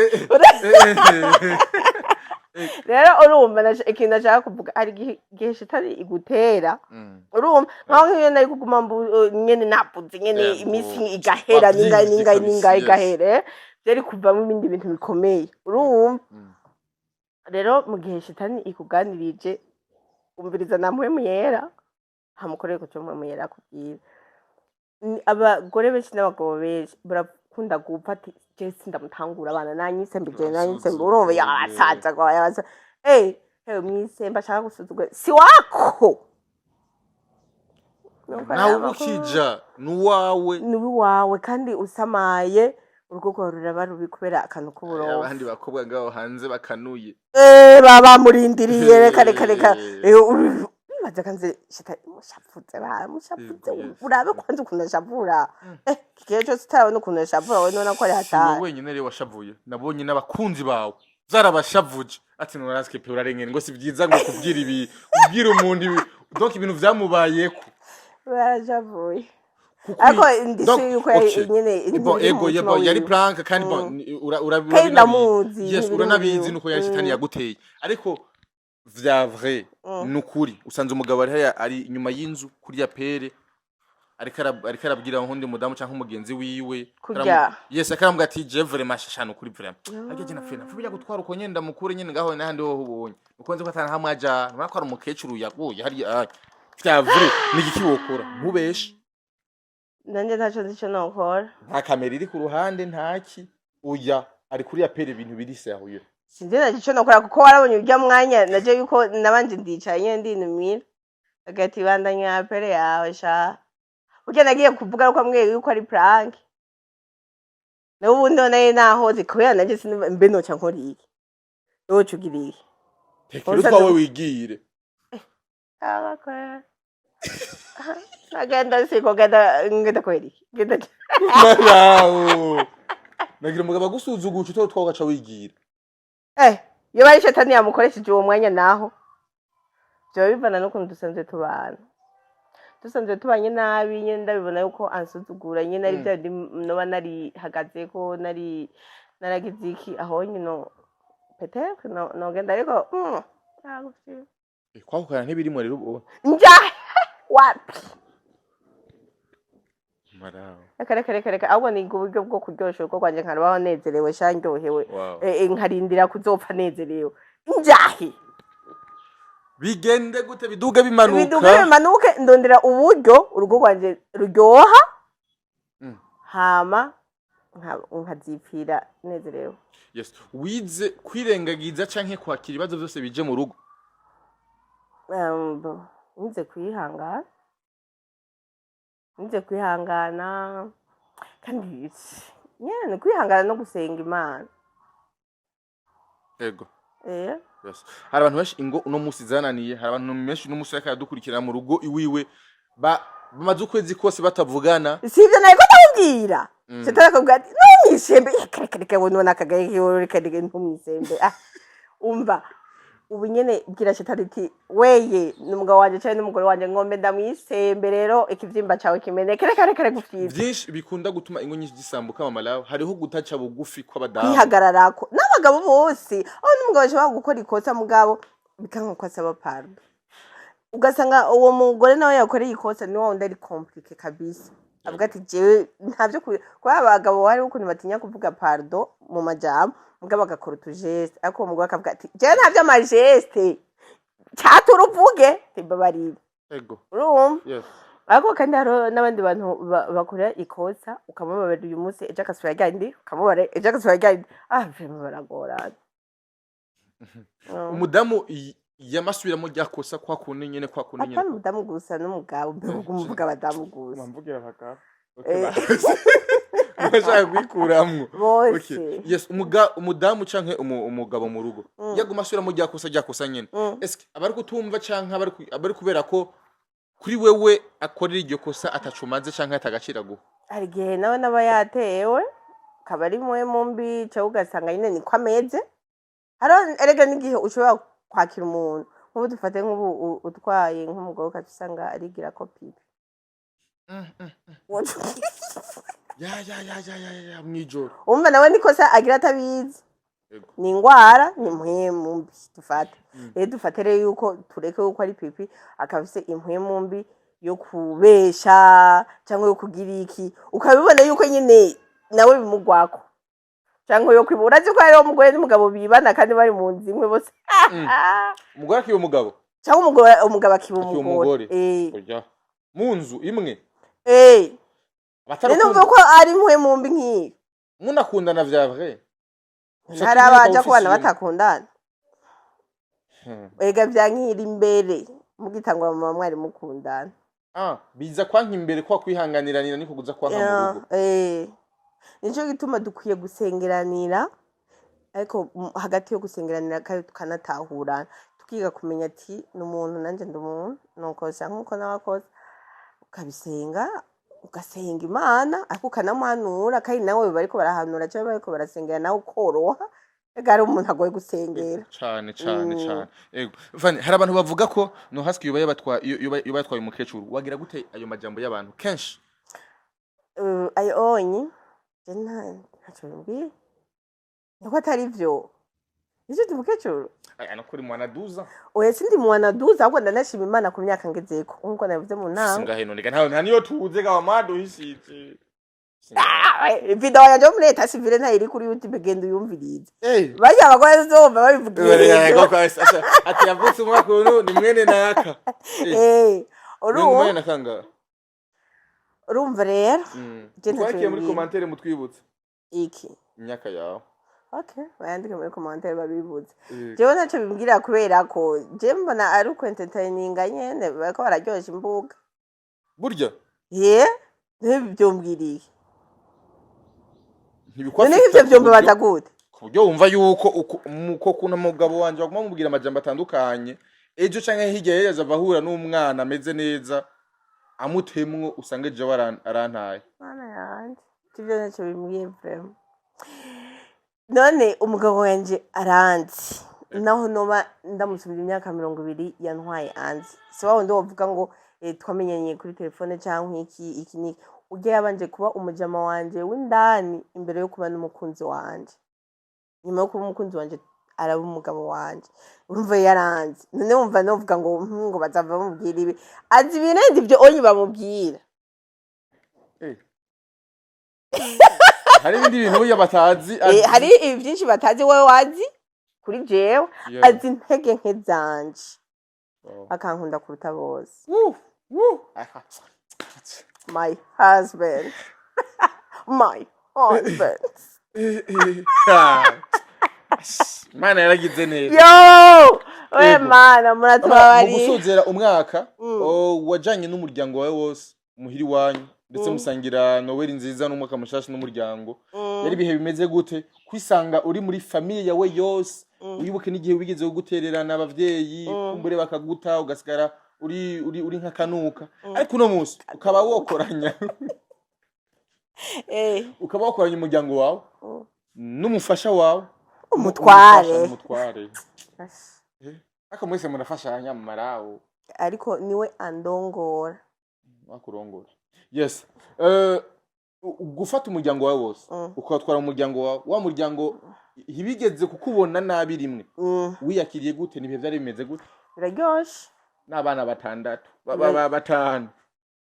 Rero urumva ikintu nashaka kuvuga, hari igihe shitani igutera. Urumva nkaho nk'iyo nari kuguma nyene navuze nyene iminsi igahera ningahe Wavyimvye ningahe kabisa, ningahe igahera, byari kuvamo ibindi bintu bikomeye, urumva. Rero mu gihe shitani ikuganirije, umviriza na Mpwemu Yera, hamukorere ku cyo Mpwemu Yera akubwira. Abagore benshi n'abagabo benshi barakunda gupfa ati je sindamutangura abana nanyisembe, je nanyisembe. Urumva yabasaza kwa yabasaza, eh eh, mwisembe ashaka gusuzugura si wako. Nuko Nawe rero ukija nuwawe. Ni uwawe, kandi usamaye urugo rwawe ruraba rubi kubera akantu k'uburofa. Abandi bakobwa ngaho hanze bakanuye. Eh, baba bamurindiriye. Reka reka reka. Wibaza kanze shita mushavuze ba mushavuze. Urabe kwanza ukuntu ashavura, eh, igihe cyose utarabona ukuntu ashavura, wowe nubona ko ari Si wowe hatari. wenyine rero washavuye, nabonye n'abakunzi bawe zarabashavuje, ati nuraske pe, urarengene, ngo si byiza ngo kubwira ibi, kubwira umuntu ibi, donc ibintu vyamubayeko. Barashavuye. Kuko Ariko ndisi donc, yuko yari nyene Bon, ntibiri mu ego mutima yebo yari wiwe. prank kandi bon, ura Kandi urabinabizi. ndamuzi, Yes, ntibiri muri uranabizi we. nuko yari shitani yaguteye, ariko vya vrai, nukuri usanze umugabo ari hariya, ari inyuma y'inzu kuriya pere, ariko arabwira nkundi mudamu canke umugenzi wiwe. Kurya. Yes, akaramubwira ati je vraiment shashana ukuri, vraiment ariko je napfuye napfuye bijya gutwara uko nyene, ndamukure nyene ngaho n'ahandi ho ubonye uko nzi ko atana hamwe aja, nubona ko ari umukecuru yaguye hariya. Ah, vya vrai, ni igiki wokora? Ntubeshe. Nanjye ntacyo nzi icyo nokora. Nta kamera iri ku ruhande, ntaki, uya ari kuri ya pere, ibintu biri sérieux. Sinzi nacyo icyo nokora, kuko warabonye urya mwanya naje yuko nabanje ndicaye nyene ndinumira, agati bandanya pere yawe sha. Burya nagiye kuvuga ko ambwiye yuko ari prank, nawe ubundi none nahoze kubera nanjye sinumva mbe noca nkora iki, noca ugira iki? Tekera utwawe wigire. Abakora agenda siko genda ngenda kweri genda. Marawo nagira umugabo agusuzugura, utwo utwawe ugaca wigira. Eh, iyo bari shetani yamukoresheje uwo mwanya, naho byaba bivana n'ukuntu dusanzwe tubana. Dusanzwe tubanye nabi nyine, ndabibona yuko ansuzugura nyine, ari bya bindi noba narihagaze ko nari naragize iki aho nyine, peut-être no nogenda, ariko ntabwo vyiza. Eh, kwahukana ntibirimo rero ubu? Nja wapi. Marawo. Reka reka reka reka, ahubwo ni uburyo bwo kuryosha urugo rwanjye, nkabaho nezerewe sha, ndyohewe. Nkarindira kuzopfa nezerewe, njahe. Bigende gute? Biduge bimanuka? Biduge bimanuke, ndondera uburyo urugo rwanjye ruryoha, hama nkazipfira nezerewe. Yes, wize kwirengagiza canke kwakira ibibazo byose bije mu rugo? Nize kwihangana, nize kwihangana, kandi nyene ni kwihangana no gusenga Imana. Ego. Yes. Hari abantu benshi ingo uno musi zananiye, hari abantu benshi uno musi bariko baradukurikirana mu rugo iwiwe bamaze ukwezi kose batavugana. Sivyo nariko ndakubwira? Shetani akakubwira ati ntumwisembe, reka reka reka, wowe nubona akagaye kiwe, reka reka ntumwisembe. Ah, umva ubu nyene bwira shetani iti weye ni umugabo wanje canke n'umugore wanje, ngombe ndamwisembe, rero ikivyimba cawe kimeneke, reka reka reka ufyize. Vyinshi bikunda gutuma ingo nyinshi zisambuka, mama lawe, hariho gutaca bugufi kw'abadamu. Kwihagararako n'abagabo bose, aho n'umugabo ashobora gukora ikosa mugabo bikanka ko asaba pardon, ugasanga uwo mugore nawe yakoreye ikosa ni wa wundi ari compliqué kabisa, avuga ati jewe ntavyo kubera abagabo hariho ukuntu batinya kuvuga pardon mu majambo, mugabo agakora utugeste, ariko uwo mugore akavuga ati jewe ntavyo amageste, cyatura uvuge timbabarire. Urumva? Yes. Ariko kandi hariho n'abandi bantu bakora ikosa, ukamubabarira uyu munsi, ejo agasubira ryandi, ukamubabarira ejo agasubira ryandi. Ah, vraiment baragorana. Umudamu Yamasubiramo rya kosa kwa kundi nyene, kwa kundi nyene. Apana umudamu gusa, n'umugabo. Mbega umuvuga abadamu gusa? Mvugira abagabo. Okay. Eh. Bashaka kwikuramwo. Bose. Okay. Yes, umudamu canke umugabo mu rugo yaguma asubiramo rya kosa, rya kosa nyene, eske abari kutumva canke abari kubera ko kuri wewe akorera iryo kosa atacumaze canke atagaciro aguha? Hari igihe nawe naba yatewe, akaba ari mwe mumbi, cyangwa ugasanga nyine niko ameze. Hariho erega n'igihe ushobora kwakira umuntu, nk'ubu dufate nk'ubu utwaye nk'umugore, ukaca usanga arigira ko pipi. Ya ya ya ya ya ya, mwijoro. Umva, nawe nikosa agira atabizi. Ni ingwara, ni impwemu mbi dufate. Rero dufate rero yuko tureke yuko ari pipi, akaba afise impwemu mbi yo kubesha cyangwa yo kugira iki, ukabibona yuko nyine nawe bimugwako, cyangwa yo kwiba. Urazi ko hariho umugore n'umugabo bibana kandi bari mu nzu imwe bose. Umugore akiba umugabo? Cyangwa umugore, umugabo akiba Akiba umugore. umugore. Eh. Oya, mu nzu imwe? Eh. Batarakunda. Numva ko ari impwemu mbi nk'iyo. Munakundana vya vrai? Hari abaja kubana batakundana. Ega vyankira imbere mugitangura, mama mwari mukundana. Ah, biza kwanka imbere, kwa kwihanganiranira niko kuza kwanka mu rugo. Eh. Nico gituma dukwiye gusengeranira, ariko hagati yo gusengeranira kandi tukanatahurana, tukiga kumenya ati ni umuntu, nanjye ndi umuntu, nukosa nkuko nawe akosa. Ukabisenga, ugasenga Imana, ariko ukanamuhanura, kandi nawe bariko barahanura cyangwa bariko barasengera, nawe ukoroha. Ega hari umuntu agoye gusengera. Cane cane. Cane, ego. Fani, hari abantu bavuga ko no haski yoba yabatwa yoba yatwaye umukecuru. Wagira gute ayo majambo y'abantu kenshi? Ayo onyi je ntaco bimbwiye, niko atari vyo, nicyo ndi umukecuru. Aya no kuri mwana duza. Oya, sindi muwanaduza, ahubwo ndanashima Imana ku myaka ngezeko, nkuko nabivuze mu nama. Singahe none ga? Nta niyo tuze ga wamaduhishije. Video yanje yo muri l'état civil ntayiri kuri YouTube? Genda uyumvirize. Eh. Barya abagore zomba babivugiye hejuru. Ati yavutse umwaka uyu, ni mwene naka. Eh, urumva urumva na kangahe? Urumva rero, je ntaco Twakiye muri bimbwira. commentaire mutwibutse Iki? Imyaka yawe. Okay, bayandike muri commentaire babibuze. Eh. Jewe ntaco bimbwira, kubera ko je mbona ari uku entertaininga nyene, bariko bararyosha imbuga. Burya? Ye, ntibyumbwiriye. Ntibikwafita None ivyo vyombabaza gute? Ku buryo wumva yuko uko kuntu umugabo wanje baguma mubwira amajambo atandukanye, ejo canke hirya y'ejo ava ahura n'umwana ameze neza amutemwo, usanga ejo arantaye. Mana yanje, ivyo ntacyo bimbwiye vraiment. None umugabo wanje aranzi, naho noba ndamusubira imyaka 20 yantwaye anzi. Si wa wundi wovuga ngo twamenyanye kuri telefone canke iki iki n'iki. Urya yabanje kuba umujama wanje w'indani imbere yo kuba n'umukunzi wanje. Nyuma yo kuba umukunzi wanje araba umugabo wanje. Urumva yaranzi. None wumva novuga ngo ngo bazava bamubwira ibi? Azi ibirenze ivyo onye bamubwira. Eh. Hari ibindi bintu burya batazi. Eh, hari ibi byinshi batazi wowe wazi kuri jewe. Azi intege nke zanje, akankunda kuruta bose. Woo, woo. Aha. My husband, my husband. Ah. Imana yaragize neza. Yo we. Yego. Mana, Mu muratubabariye. gusozera umwaka, oh, wajanye n'umuryango wawe wose muhiri wanyu, ndetse musangira Noweli nziza n'umwaka mushasha n'umuryango. Yari ibihe bimeze gute kwisanga uri muri famille yawe yose, wibuke n'igihe wigeze gutererana abavyeyi, kumbure bakaguta, ugasigara uri nk'akanuka, ariko uno munsi ukaba wokoranya ukaba wakoranya umuryango wawe n'umufasha wawe? Umutware. Umufasha n'umutware. Ariko mwese murafashanya mu marawo? Ariko niwe andongora. Bakurongora, yes. Gufata umuryango wawe wose, ukawutwara mu muryango wawe, wa muryango ntibigeze kukubona nabi rimwe, wiyakiriye gute? Nibihe byari bimeze gute? Biraryoshe. N'abana batandatu, batanu.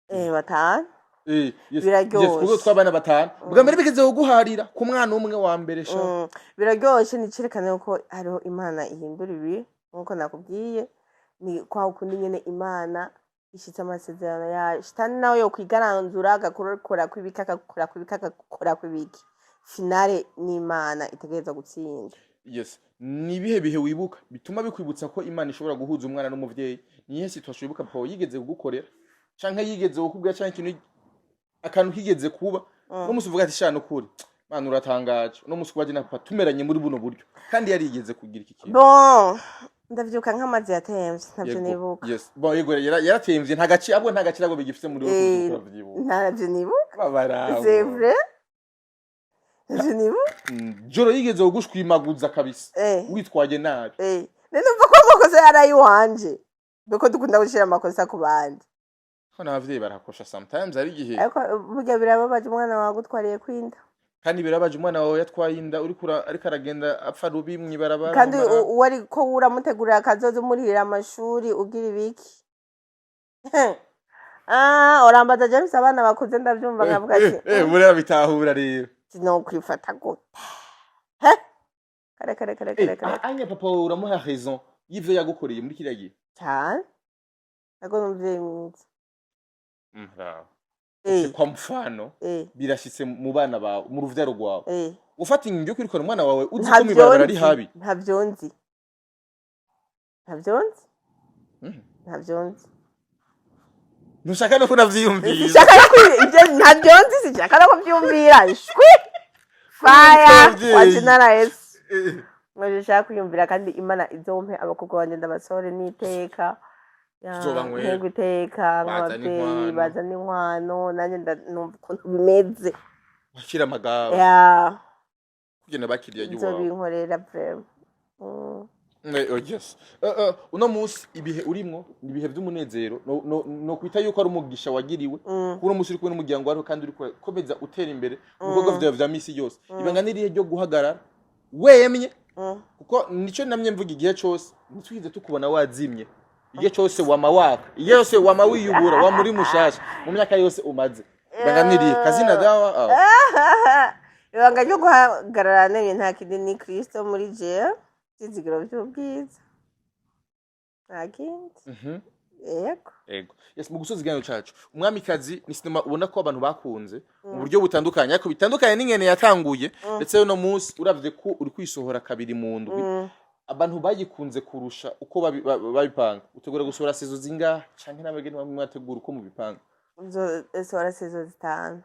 Eh, batanu. Yes. Biraryoshe. Yes, kuko tw'abana batanu bwa mbere bigeze kuguharira ku mwana umwe wa mbere sha. Biraryoshe, ni cerekana yuko hariho Imana ihindura ibi, nkuko nakubwiye, ni kwa kundi nyene Imana ishitse amasezerano yayo. Shitani nawe yo kwigaranzura, agakora kwibiki, agakora kwibiki, agakora kwibiki, finale n'Imana itegereza gutsinda. Yes, ni ibihe bihe wibuka bituma bikwibutsa ko Imana ishobora guhuza umwana n'umuvyeyi? Ni iyihe situation wibuka papa yigeze kugukorera canke yigeze kukubwira, canke ikintu, akantu kigeze kuba no musi uvuga ati: "Sha, nukuri Mana uratangaje, uno musi kuba je na papa tumeranye muri buno buryo kandi yarigeze kugira iki kintu"? Bon, ndavyuka nk'amazi yatemvye, ntavyo nibuka. Yes, bon, yego, yaratemvye, nta gaci ahubwo, nta gaciro ahubwo bigifise muri wowe. Kuko uravyibuka. Ntavyo nibuka. Babarabo. C'est vrai, ntavyo nibuka. Joro yigeze kugushwimaguza kabisa witwaye nabi? Eh, none umva ko amakosa yari ayiwanje, nuko dukunda gushira amakosa ku bandi. Ko n'abavyeyi barakosha sometimes, ari igihe. Ariko burya birababaje umwana wawe agutwariye kwinda. Kandi birabaje umwana wawe yatwaye inda, uriko ariko aragenda apfa rubi mw'ibarabara. Kandi uwo ariko uramutegurira akazoza, umurihira amashuri, ugira ibiki. Ah, urambaza James, abana bakuze ndavyumva nkavuga ati: Buriya bitahura rero. "Sinokwifata gute?" He, kare kare kare kare kare. Anya papa wawe uramuha raison y'ivyo yagukoreye muri kiriya gihe? Cyane, ariko ni umuvyeyi mwiza. Kwa mfano, birashitse mu bana bawe, mu ruvyaro rwawe, ufata ingingo yo kwirukana umwana wawe uzi ko Ntavyo mw'ibarabara ari nzi. habi? Ntavyo nzi, ntavyo nzi. Ntavyo nzi. Ntushaka no kunavyiyumvira? Sinshaka no ivyo ntabyo nzi, sinshaka no kuvyumvira. Shwi, faya. Abavyeyi. Kwa jina la Yesu. Ntabyo nshaka kwiyumvira, kandi Imana izompe abakobwa banje ndabasore n'iteka. Ya, Tuzobanywera. nterwa iteka Bazana nk'abavyeyi. inkwano. Bazana inkwano, nanjye numva ukuntu bimeze. Bakira amagabo. Ya. Kugenda bakiriya ry'iwawe. Nzobinkorera vraiment. Oh, yes. Uno munsi ibihe urimwo ni ibihe vy'umunezero, no kwita yuko ari umugisha wagiriwe. Kuko uno munsi uri kumwe n'umuryango wawe kandi uri komeza utera imbere mu bikorwa vyawe vya misi yose. Ibanga n'irihe ryo guhagarara wemye? Kuko nico namye mvuga igihe cose, ntitwigeze tukubona wazimye. Igihe cose wama waka, igihe cose wama wiyubura, wama uri mushasha mu myaka yose umaze. Ibanga n'irihe kazina dawa ah. Ibanga ryo guhagarara nemye nta kindi, ni Kristo muri jewe, ivyizigiro vy'ubwiza, nta kindi. Yego. Ego. Yes, mu gusoza ikiganiro cacu, Umwamikazi ni sinema ubona ko abantu bakunze mu buryo butandukanye, ariko bitandukanye n'ingene yatanguye. Ndetse uno munsi uravye ko uri kwisohora kabiri mu ndwi, abantu bayikunze kurusha uko babipanga. Utegura gusohora saison zingahe, canke n'abageni bamwe mwategura uko mubipanga? Nzosohora saison 5.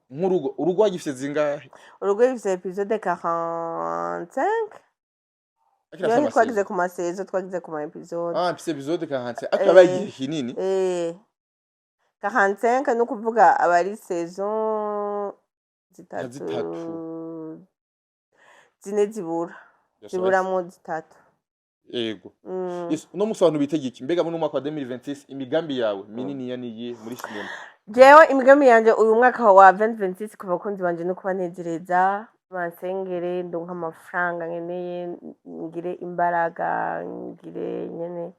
Nk'urugo, urugo wagifise zingahe? Urugo rufise épisode 45. Akira Iyo afise ntitwagize ama saison. Ku ma saison, twagize ku ma épisode. Ah, mfise épisode 45, ariko yabaye igihe kinini. 45 ni ukuvuga aba ari saison zitatu. Zitatu. 4 zibura, ziburamo 3. Ego. Yes, uno munsi abantu bitega iki? Mbega muri mwaka wa 2026 imigambi yawe minini ya niyi muri sinema? Jewe imigambi yanje uyu mwaka wa 2026 ku bakunzi banje no kubanezereza, bansengere ndonke amafaranga nkeneye, ngire imbaraga, ngire nyene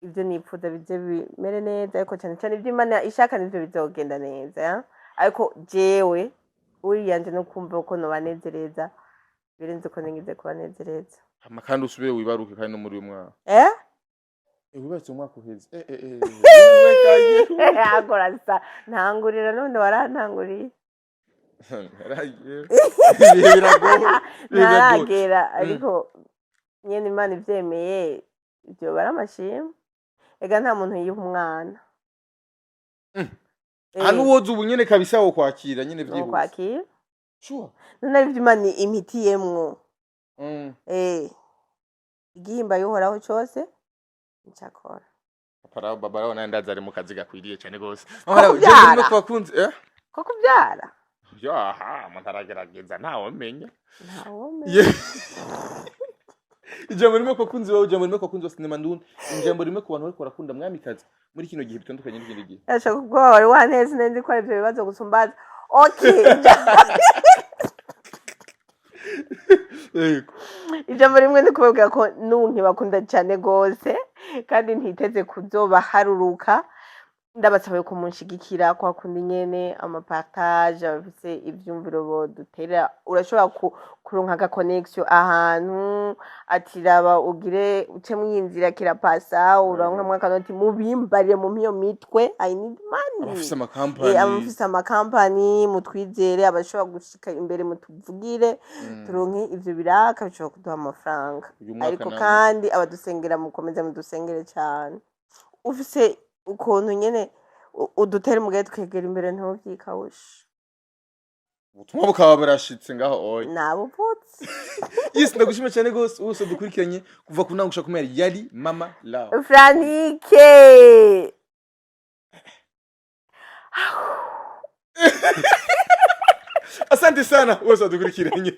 ibyo nipfuza bize bimere neza, ariko cyane cyane ibyo Imana ishaka nivyo bizogenda neza, ya? Ariko jewe uriyanje no kumva ko nobanezereza birenze uko ningize kubanezereza. Hama kandi usubire wibaruke kandi no muri uyu mwaka? Eh? Wibarutse umwaka uheze. Yewe kaye. Agora sa ntangurira none warantanguriye. Naragiye. Ibihe biragoye. Ibihe biragoye. Ntaragera, ariko nyene Imana ivyemeye vyoba ari amashimwe. Ega nta muntu yiha umwana. Hano uwoza ubu nyene kabisa wo kwakira nyene vyihuse. Wokwakira. Sure. None arivyo Imana impitiyemwo. Igihimba y'Uhoraho cose nicakora. Papa baba nawe ndazi ari mu kazi gakwiriye cyane gose. Ko kuvyara. Ku bakunzi, eh? Ko kuvyara. Yaha, umuntu aragerageza, ntawe umenya. Ntawomenya. Ijambo rimwe ku bakunzi bawe, ijambo rimwe ku bakunzi ba sinema ndundi, ijambo rimwe ku bantu bariko barakunda Mwamikazi muri kino gihe bitandukanye n'ikindi gihe. Yashaka ubwoba wari wanteze, nzi ko ari ivyo bibazo gusumbaza. Okay. Yego. Ijambo rimwe ni kubabwira ko n'ubu nkibakunda cyane rwose, kandi ntiteze kuzobaharuruka. Ndabasaba yuko munshigikira kwa kundi nyene, amapartage, abafise ivyumviro bodutera. Urashobora kuronka aga connection ahantu, ati raba ugire uce mwinzira kirapasa, uronkamwo akanoti. Mubimbarire mu iyo mitwe, I need money. Abafise amakampani. Abafise amakampani, mutwizere, abashobora gushika imbere mutuvugire, turonke ivyo biraka bishobora kuduha amafaranga. Uyu mwaka Ariko nawe. kandi abadusengera, mukomeze mudusengere cane. Ufise ukuntu nyene udutere mugere twegera imbere, ntuvyikawushe. Ubutumwa bukaba burashitse ngaho oya. Nabuvutse. Yes, ndagushimiye cyane gose wose dukurikiranye kuva ku ntango gushika ku mpera. Yari Mama Love. Franike. Asante sana wose wadukurikiranye.